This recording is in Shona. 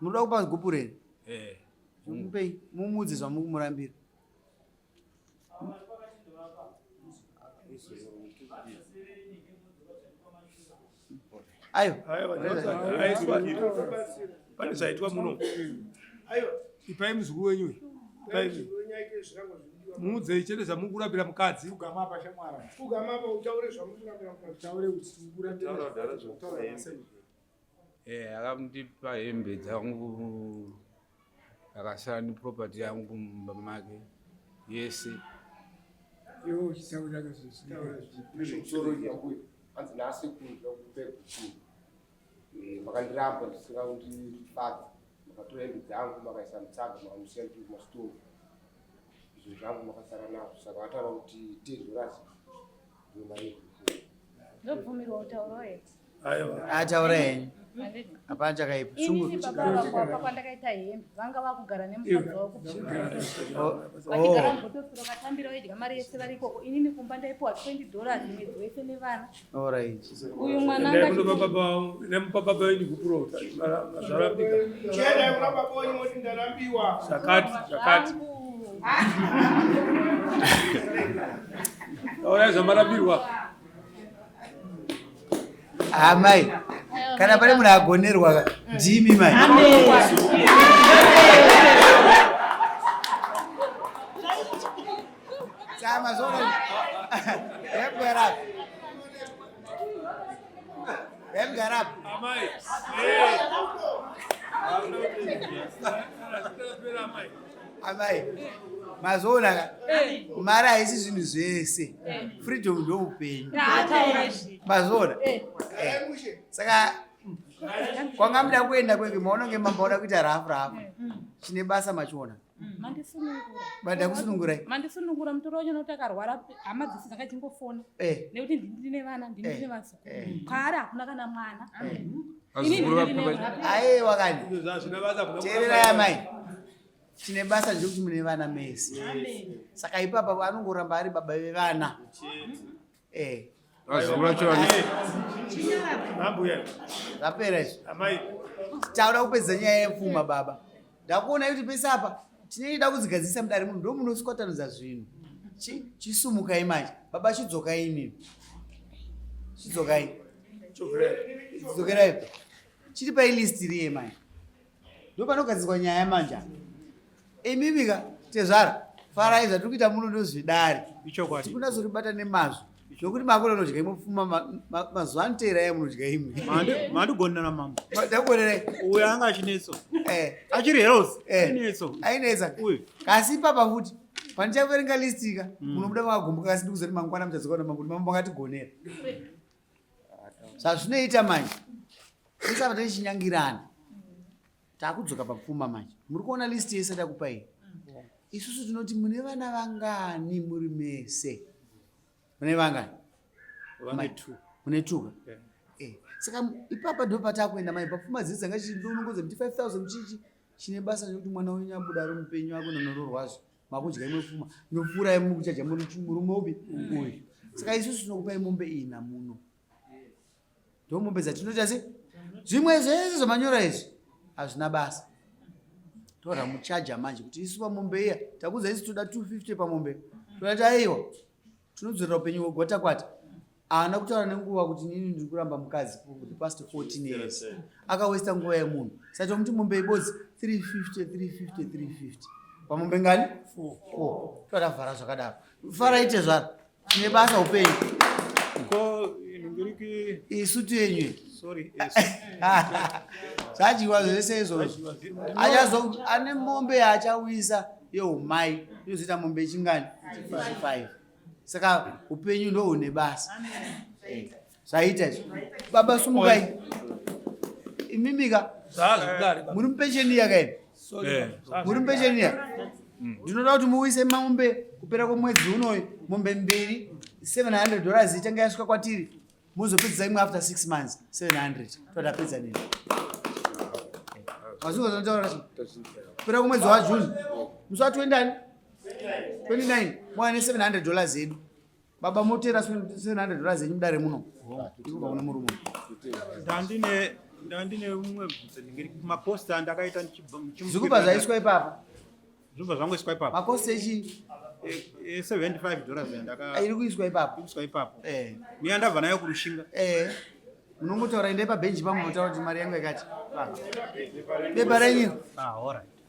Munoda kupa gupuro here? Eh. Mupei mumudze zvamukumurambira. Ayo. Pane zvaitwa muno. Ipai muzukuru wenyu uyu. Ipai. Muudzei chete zvamukurambira mukadzi. Pfugama apa shamwari. Pfugama apa utaure zvamukurambira mukadzi. Utaure kuti tikukurambira. Eh, akandipa hembe dzangu akasara neproperty yangu mumba make yese. Iwe uchitaura Zvisoro yangu hanzi nhasi kudya kupe kuchii. Eh, makandiramba ndisingakundifadza makatora hembe dzangu makaisa mutsaga makamusiya ndiri kumasitoro izvo zvangu makasara nazvo saka vataura kuti tezorasi ndomari ndobvumirwa kutaurawo here Ataura henyu. Hapana chakaipa. Inini baba vangu kwandakaita hembe vanga vakugara nemukadzi wavo kubvachigara mubhotosiro katambira vaidya mari yese vari ikoko inini kumba ndaipiwa 20 dollars mwedzi wese nevana uyu mwana nemupa baba venyu gupuro zvarambika Chiendai kuna baba wenyu moti ndarambiwa. Zvakati zvakati. Taurai zvamarambirwa. Amai, kana pane munhu agonerwa ka, ndimi mai. Sama zona. Yemgarap. Yemgarap. Amai. Amai. Mazoona ka? Mari haisi zvinhu zvese. Freedom ndo upenyu. Mazoona? Eh. Saka kwanga muda kuenda kwege maona kunge mambo oda kuita rafu rafu. Chine basa machiona. Mandisunungura. Bada kusunungurai. Mandisunungura mutoro wacho nokuti akarwara hama dzese dzanga dzingofona. Eh. Nekuti ndini ndine vana, ndini ndine vazukuru. Kwaari hakuna kana mwana. Vazukuru vapi? Aiwa kani. Zvina basa kuna Teererai amai. Chine basa ndechekuti mune vana mese. Saka ipapa anongoramba ari baba vevana. Eh. Vazukuru vacho vane Mambuya. Zvapera izvi. Amai. Taura kupedza nyaya yepfuma baba. Ndakuona kuti pese apa tinenge da kudzigadzirisa mudare muno ndo munoswatanudza zvinhu. Chisumukai manje. Baba chidzokai imimi. Chidzokai. Dzokerai. Chiri pai list riye manje. Ndo panogadzirwa nyaya manje. Imimi ka tezvara farai zvatiri kuita muno ndozvidare. Ichokwadi. Tikunazoribata nemazvo. Zvokuti makona unodya imwe pfuma mazuva anoteera ya munodya imwe. Mandigonera mambo. Ndakugonerai. Uyu anga achinetso. Eh. Achiri health. Eh. Ainetso. Ainetsa. Uyu. Kasi ipapa futi pandichaverenga list ka munobuda makagumbuka kasi ndikuzoti mangwana muchadzoka na mambo mambo akatigonera. Zvazvinoita manje. Tisava tichinyangirana. Takudzoka papfuma manje. Muri kuona list yese takupa iyi. Isusu tinoti mune vana vangani muri mese? Mune vangani? Vane two. Mune two ka? Yeah. Eh. Saka ipapa ndo patakuenda mai papfuma dzidzi dzanga chindonongodza kuti 5000 chichi chine basa rekuti mwana wenyu abuda ari mupenyu akunonoroorwazve. Makudya imwe pfuma inopfuura yemukuchaja murume upi uyu. Saka isusu tinokupai mombe ina muno. Ndo mombe dzatinoita se zvimwe zvese zvamanyora izvi hazvina basa. Tora muchaja manje kuti isu pamombe iya takuudza isu toda 250 pamombe. Toda taiwa tinodzorera upenyu hwegwatakwata. Haana kutaura nenguva kuti inini ndiri kuramba mukadzi for the past 14 years. Akawesta nguva yemunhu. Saka tomuti mombe ibodzi 350 350 350. Pamombe ngani? 4. Toda zvakadaro. Farai tezvara. Tine basa upenyu. Ko inongiriki isu tiyenyu. Sorry. Zvadyiwa zvese izvozvo. Achazo ane mombe yaachawisa yeumai inozoita mombe yechingani? 5. Saka upenyu ndo hune basa. Zvaita izvo. Baba sumukai. Imimika. Muri mupesheni yakaini? Muri mupesheni ya? Ndinoda kuti muwise mombe kupera kwemwedzi unoyu mombe mbiri 700 dollars ichange yasvika kwatiri muzopedzisa imwe after 6 months 700 todapedza nini mazvinhu zvanotaura kupera kwemwedzi wajune musi wa 20 29 mwane 700 dollars yedu baba motera 700 dollars yenyu mudare muno ikubva kune murume Ndandine Ndandine umwe bvunzo ndingiri maposta andakaita Zvikupa zvaiswa ipapa. Zvibva zvangoiswa ipapo. Makosti echii? $75 yandaka Iri kuiswa ipapo. Kuiswa ipapo. Eh. Miya ndabva nayo kuRushinga. Eh. Munongotaura, endai pabhenji pamwe motaura kuti mari yangu yakati. Bepa renyu. Ah, all right.